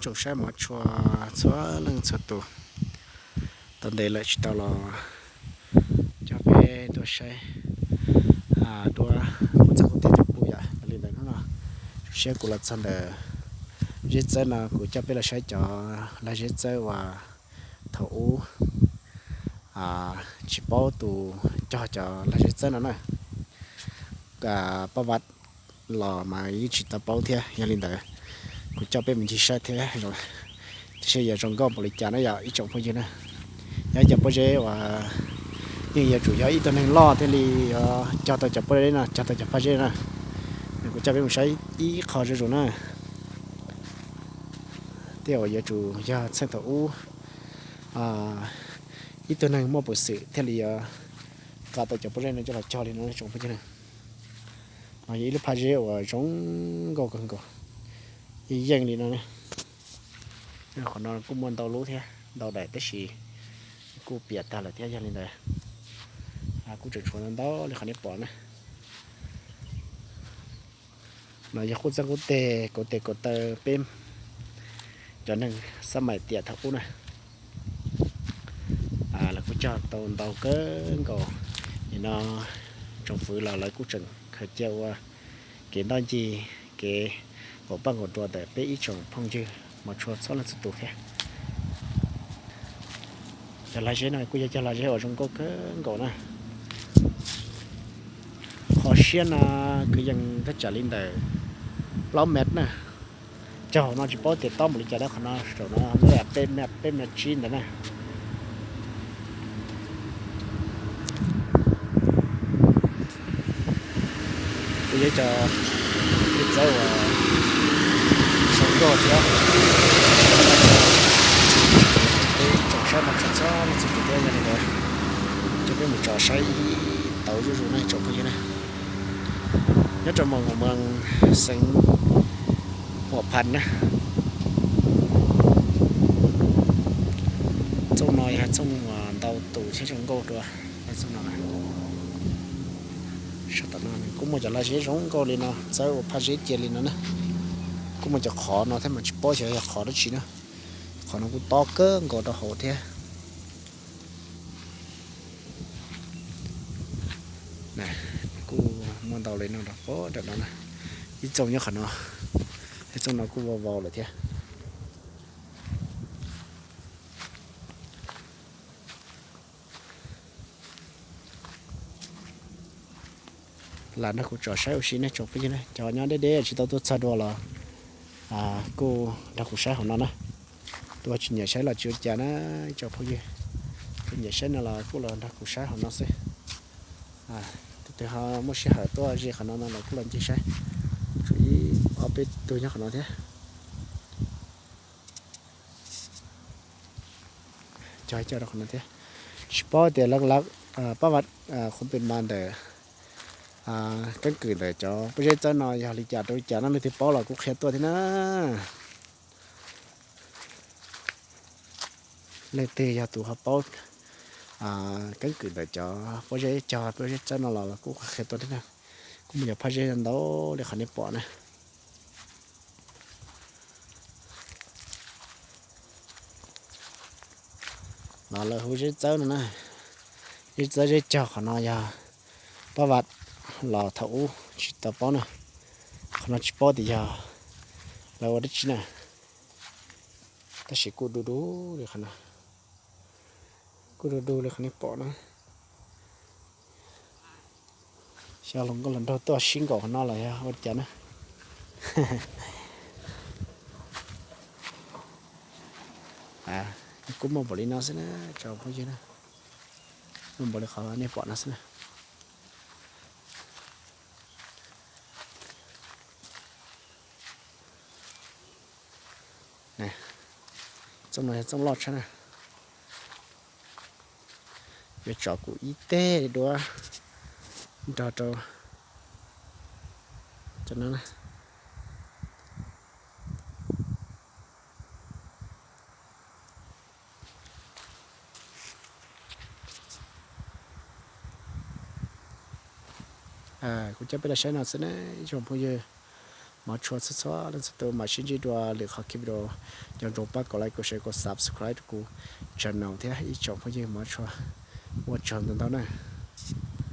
Tsoom saib mov tshua txhua leej txhua tus, tau ntev lawm tsis tau los coj peb tuaj saib duab kuj txog kuj teb cov pub yom. Yog li ntawd hnub no zoo siab kuv los txog ntawm zeb txawb no, kuv coj peb los saib cov lag zeb txawb uas thaum ub tsis paub tus cog cov lag zeb txawb no na. Paj Vaj los mas yeej tsis tau paub thiab, yog li ntawd kuv coj peb mus ncig saib thiab, tiam sis yuav zoo nkauj npaum li cas na yom ib tsoom phooj ywg na. Yog cov pob zeb uas yeej yuav tsum yog ib tug neeg loj thiaj li yuav cog tau cov pob zeb no, cog tau cov pob zeb na. Kuv coj peb mus saib ib qho zuj zus na. Tej uas yuav tsum yog txheej thaum ub ib tug neeg muaj peev xwm thiaj li yuav nqa tau cov pob zeb no coj los cog li no tsoom phooj ywg na. Mas yog ib lub phaj zeb uas zoo nkauj kawg nkaus, yeej yeej li no. Qhov no kuj muaj ntau lub thiab ntau daim tab sis kuj piam tag lawm thiab, yog li ntawd kuj tseem tshuav ntau li qhov nej pom na. No yog qub txeeb qub teg, kauv tes kauv taw peb cov neeg xab maim tiam thaum ub na. Lawv kuj cog tau ntau kawg nkaus. Nim no tsoom fwv los lawv kuj tseem khaws cia ua kev ntoj ncig, kev nkaum paj nkaum nruas ntawm peb ib tsoom phooj ywg mos tshua txhua leej txhua tus thiab. Cov lag zeb no kuj yog cov lag zeb uas zoo nkauj kawg nkaus na. Qhov siab no kwv yees thaj tsam li ntawm plaub mev na. Cog no tsis paub tias tob npaum li cas, qhov no saum no peb mev, peb mev tsib ntawd na. Kuj yog cov zeb txawb uas zoo nkauj thiab. Peb tsoom saib mos tshua txhua leej txhua tus thiab, yog li ntawd coj peb mus tso saib ib tauv zuj zus na tsoom phooj ywg na. Nyob rau moos Moos xeev Huam Phas na. Txooj no yog txooj uas ntau tus thiab zoo nkauj dua. Txooj no, sab tom no kuj muaj cov lag zeb zoo nkauj li no, txawb ua phaj zeb cia li no na. Kuj muaj cov qhov no thiab mas tsis paub xyov yog qhov dab tsi na. Qhov no kuj tob kawg nkaus rau hauv thiab. Kuj muaj ntau li no rau pem nram no na. Ib txooj nyob qhov no, ib txooj no kuj vau vau lawm thiab. Lam nrog kuv tsom saib ua si nej tsoom phooj ywg na, cov nyob deb deb tsis tau tuaj txog dua los kuj nrog kuv saib hauv no na. Tus tsis nyiam saib los tsis ua cas na, tsoom phooj ywg. Tus nyiam saib no los kuj los nrog kuv saib hauv no xwb. Tus twg ho muaj sij hawm tuaj ze qhov no no los kuj los ncig saib. Tshuav ib ob peb tug nyob qhov no thiab. Cog coj rau qhov no thiab. Tsis paub tias leej lawv pab vaj qhuv pes mas ntawm keeb kwm ntawm cov pob zeb txawb no yog li cas rau li cas no, leej twg paub los kuj qhia tuaj thiab na. Leej twg yog tus ho paub keeb kwm ntawm cov pob zeb cog pob zeb txawb no los kuj qhia tuaj thiab na. Kuj muaj cov phaj zeb ntau li qhov nej pom na. Los lawv hu zeb txawb no na. Zeb txawb zeb cog qhov no yog pab vaj los thaum ub tsis tau paub na. Qhov no tsis paub tias yog lawv ua dab tsi na. Tab sis kuj du du li qhov no, kuj du du li qhov nej pom na. Xyov hluas nkauj hluas nraug tuaj sib nkaum qhov no los yog ua li cas na. Kuj muaj npaum li no xwb na, tsoom phooj ywg na. Muaj npaum li qhov nej pom no xwb na. Txooj no yog txooj loj tshaj na. Yuav tso kuv ib teg duab nrog rau cov no na. Kuv coj peb los saib no xwb na, ib tsoom phooj ywg. Hmov tshua txhua txhua leej txhua tus, mam sib ntsib dua lwm qhov video. Nco ntsoov pab kom like, kom share, kom subscribe rau kuv channel thiab ib tsoom phooj ywg. Hmov tshua, ua tsaug ntau ntau na.